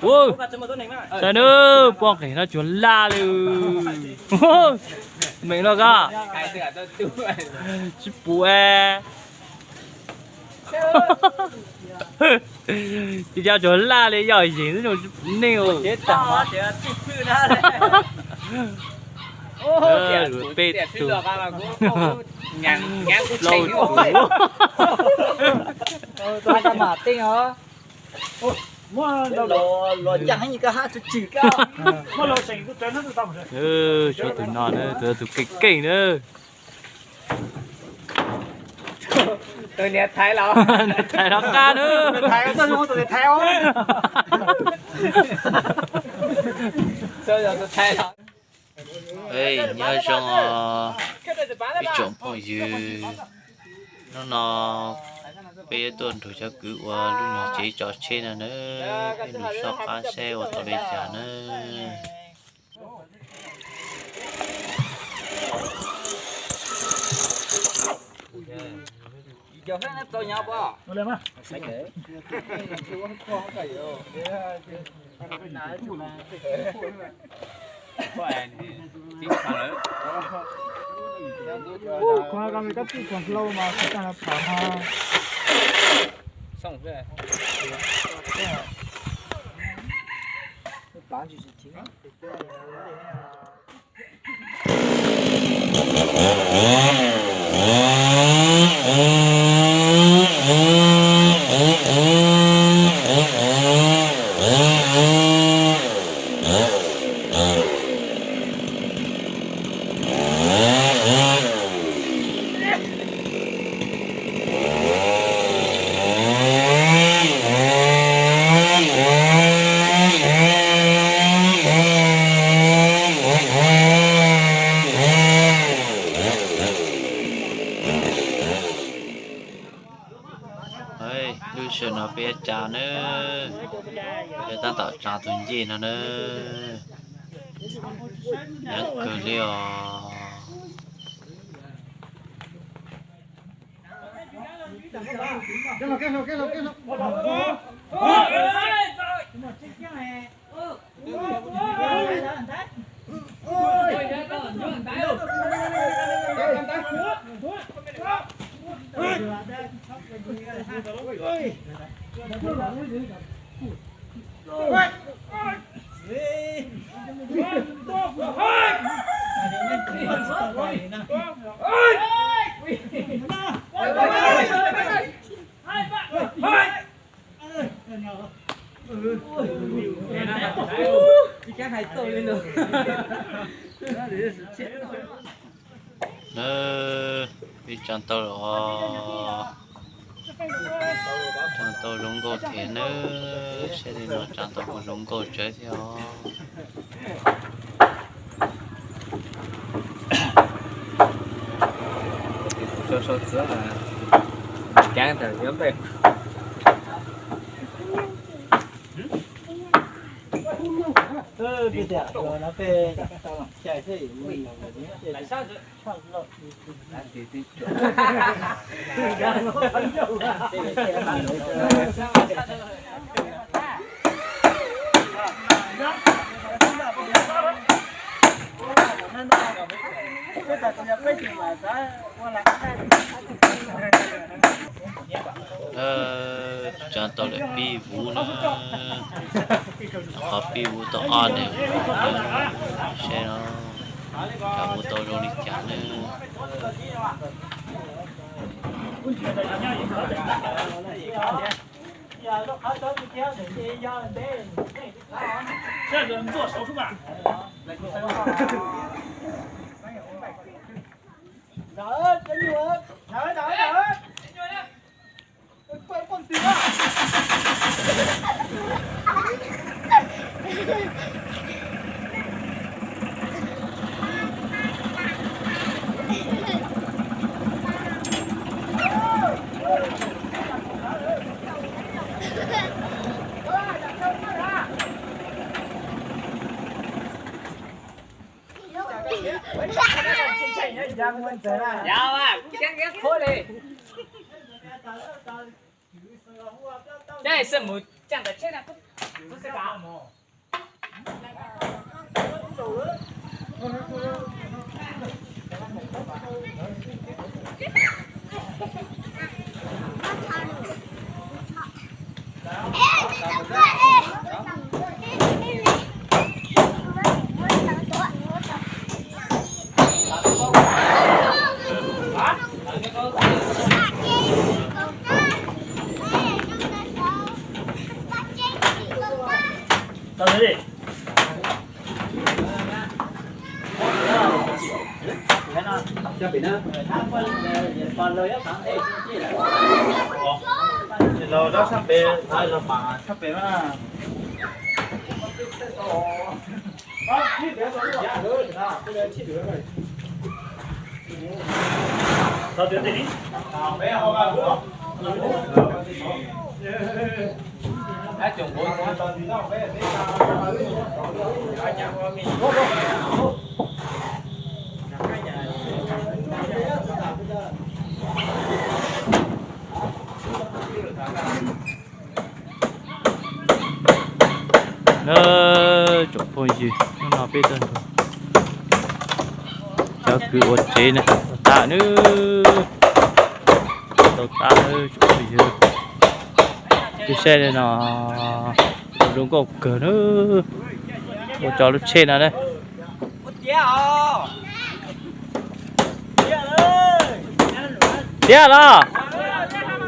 Saib nawb, poj nqes no tsuag laj li. Meem no koj tsis pum es. Tsis cas tsuag laj li, yog yeem xwb tsis pum neej. Peb tug lauj. Tshuav tus no na, tus keej keej na. Thaiv los qab na. Nyob zoo os ib tsoom phooj ywg, hnub no peb yuav tuaj nrog cov kwv ua lub nyuag tsev tso tsheb no na, peb mus soj qab seb ua tau li cas na. Lub sij hawm no peb yuav tsa nawb, peb tab tom tsa tus ncej no nawb. Nyob kawg li os. Nawb, peb tsa tau lawm os. Tsa tau zoo nkauj thiab nawb, saib li no tsa tau kuj zoo nkauj tsawv thiab os. Sau sau txwv mas, cab tawm yuav npej. Tsa tau lawm pib vuv na, qhov pib vuv tau ob neeg, saib no, tsa vuv tau zoo li cas na. Na, tsoom phooj ywg, hnub no peb tuaj nrog cov kwv ua tsev na, tau tas na, tau tas na tsoom phooj ywg. Tus saib no zoo nkauj kawg na, ua tso lub tsheb no na. Tiag los?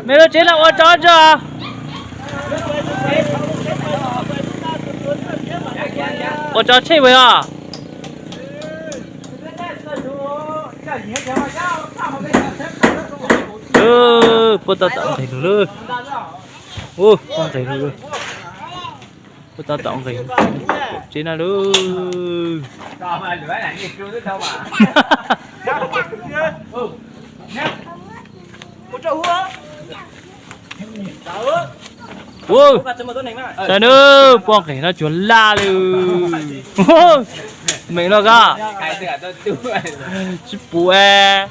Mej lub tsev no ua tso tso. Ua tso tsheb puas yog? Puab tab tom nqes lug lawm. Puab nqes lug lawm. Puab tab tom nqes tsev na lawm. Saib na, puab nqes no tsuag laj li. Meem no koj tsis pum es.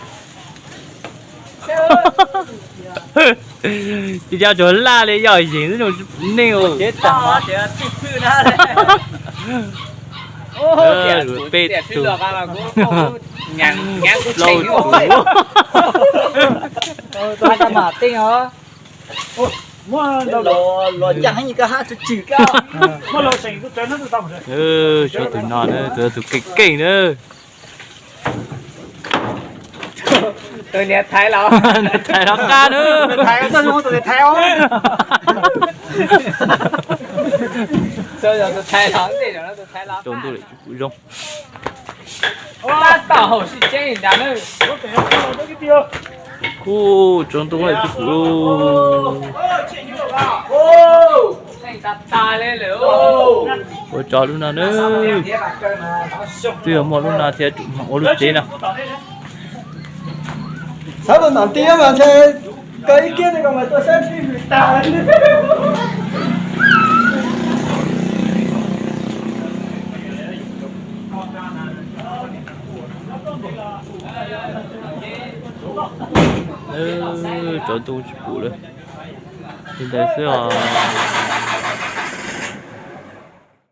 Tsis nco tsuag laj li, yog yeem xwb tsis pum neej os. Peb tug, plaub tug. Suav tug no na, tus tus keej keej na. Tus niam thaiv los, niam thaiv los qab na. Tsaus ntuj lawm tsis pum zoo. Tab tom haum sib tseeb ntag na. Kuj tsaus ntuj lawm tsis pum. Ua tso lub no na. Twb yog muaj lub no thiab tsum ua lub tsev no. Xav los ntam ti mas ntshe koj ib kiab ne, koj mas tuaj saib sib hwm tag. Tsaus ntuj tsis pum lawm. Li ntawd xwb os.